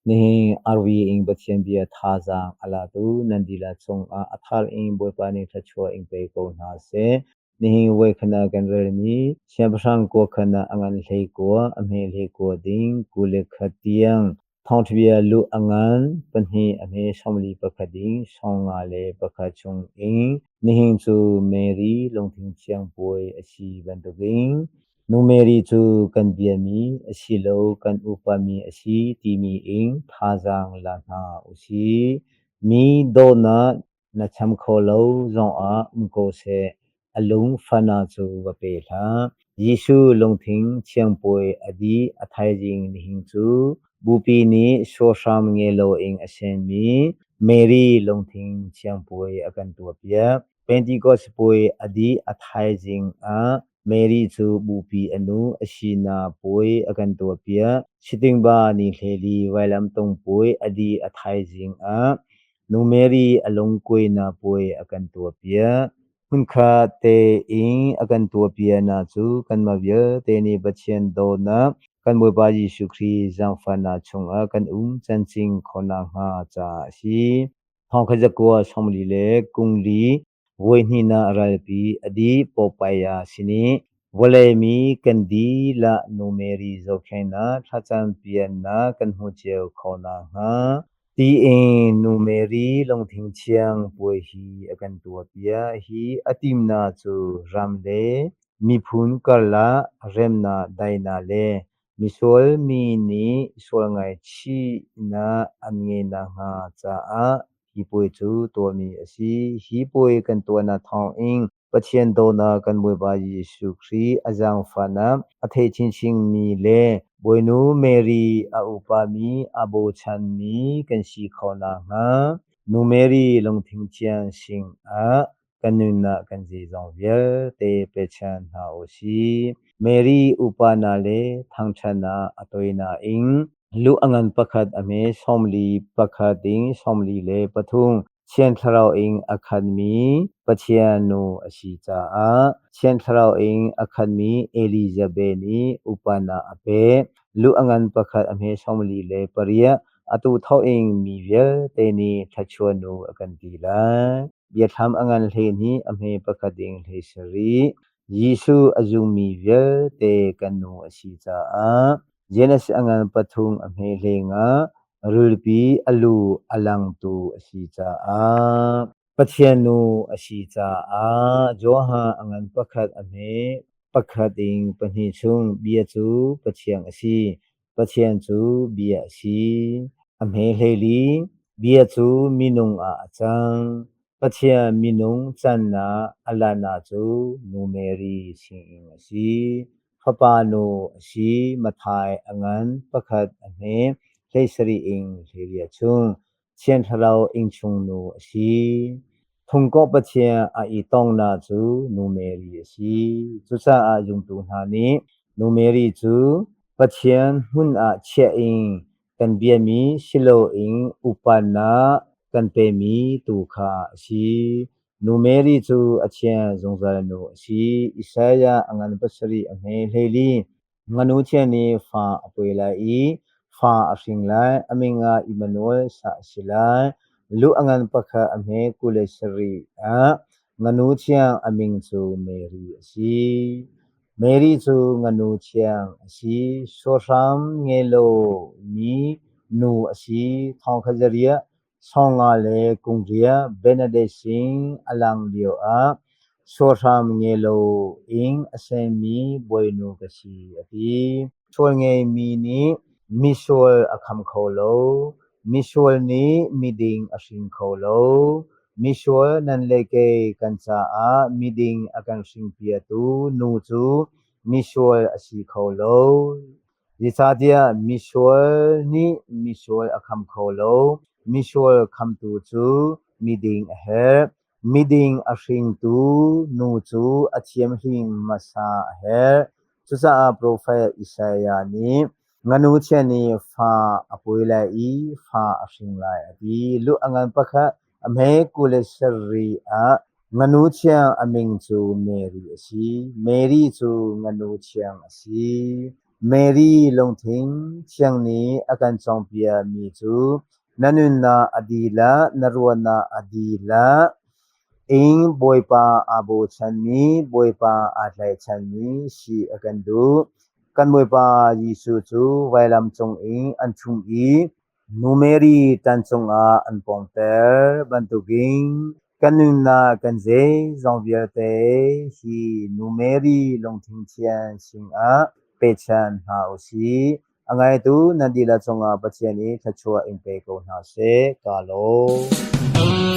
Nihin RV in Pathian bia thazaang a latu nan dihlak cungah a thar in Bawipa nih thluachuah in pe ko hna seh. Nihin voikhat ah kan relmi Siangpahrang kuakhan ah a ngan 19, a hme 19 ding 21 tiang thawngṭhabia luh a ngan pahnih a hme 41 ding 51 chungin nihin cu Mary lungthin thiang puai a si bantukin Nu Mary cu kan biami asilo kan upami a si timi in thazaang la hna usih. Mi dawtnak na cham kho lo zongah um ko seh, a lung fahnak cu va pe hlah. Jesuh lungthin thiang puai a dih a thaizing nihin cu Bupi nih suahram ngei loin a senmi Mary lungthin thiang puai a kan tuahpiak. Pentecost puai a dih a thaizing ah Mary cu Bupi a nu a sinak puai a kan tuahpiak. Sitingba ni 14 vailamtung puai a dih a thaizing ah Nu Mary a lungkuainak puai a kan tuahpiak. Hmunkhat tein a kan tuahpiaknak cu kanmah vialte nih Pathian dawtnak, kan Bawipa Jesuh Khrih zaangfahnak chungah kan um cancin khawhnak hnga caah a si. Thawngkhat zakua 40 le kungli voihnihnak ralpi a dih Popeye sin i vawlei mi kan dihlak Nu Mary zohkhenhnak thlacampiaknak kan hmuh cio kho nakhnga tiin Nu Mary lungthin thiang puai hi a kan tuahpiak. Hi a timnak cu ram le miphun karlak remnak daihnak le Misual mi nih sual ngaihchihnak an ngeih nakhnga caah hi puai cu tuahmi a si. Hi puai kan tuahnak thawngin Pathian dawtnak kan Bawipa Jesuh Khrih a zaangfahnak a thei chinchinmi le Bawinu Mary a upami a bochanmi kan si kho nakhnga Nu Mary lungthin thiang sinah kan nunnak kan zeizong vialte pechan hna u sih. Mary upa na le thangṭhatnak a toi nain lu a ngan pakhat a hme 41 ding 43 Thiang Thlarau in a khatmi Pathian nu a si caah Thiang Thlarau in a khatmi Elizabeth nih upanak a pek. Lu a ngan pakhat a hme 48 atu thawk in mi vialte nih thluachuah nu a kan ti lai. Biathlam a ngan 12 a hme pakhat ding 17. Jesuh a zummi vialte kan nu a si caah Genesis a ngan pathum a hme 15 rulpi a lu a langtu a si caah Pathian nu a si caah Johan a ngan pakhat a hme pakhat ding pahnih chung bia cu Pathian a si. Pathian cu bia a si. A hme 14. Bia cu minung ah a cang. Pathian minung cannak a lannak cu Nu Mary sinin a si. Fapa nu a si. Matthai a ngan pakhat a hme 17 in 18 chung. Thiang Thlarau innchung nu a si. Thungkawh Pathian a i tongnak cu Nu Mary a si. Cucaah zumtu hna nih Nu Mary cu Pathian hmun ah chiah in kan biami si loin upatnak kan pemi tu kha a si. Nu Mary cu a thiang zungzal nu a si. Isaiah a ngan pasarih a hme 14. Ngaknu thiang nih fa a pawi lai i fa a hring lai. A min ah Immanuel sah a si lai. Lu a ngan pakhat a hme 27 ah ngaknu thiang a min cu Mary a si. Mary cu ngaknu thiang a si. Sawhram ngei lomi nu a si. Thawngkhat zariah 50 le 60 Benedict sin a lang lioah sawhram ngei loin a senmi bawinu ka si a ti. Sual ngeimi nih misual a kham kho lo. Misual nih miding a hring kho lo. Misual nan le kei kan caah miding a kan hringpiatu nu cu misual a si kho lo. Zeicahtiah misual nih misual a kham kho lo. Misual khamtu cu miding a herh. Miding a hringtu nu cu a thianghlim hmasa a herh. Cucaah profet Isaiah nih, Ngaknu thiang nih fa a pawi lai i fa a hring lai a ti. Lu a ngan pakhat a hme 27 ah ngaknu thiang a min cu Mary a si. Mary cu ngaknu thiang a si. Mary lungthin thiang nih a kan cawnpiakmi cu na nunnak a dihlak, na ruahnak a dihlak in Bawipa aa bochanmi, Bawipa aa tlaihchanmi si a kan duh. Kan Bawipa Jesuh cu vailam cungin an ṭhumh i Nu Mary ṭan cungah an pongter bantukin kan nunnak kan zeizong vialte hi Nu Mary lungthin thian sinah pechan hna u sih. A ngaitu nan dihlak cungah Pathian nih thluachuah in pe ko hna seh. Kaa lawm.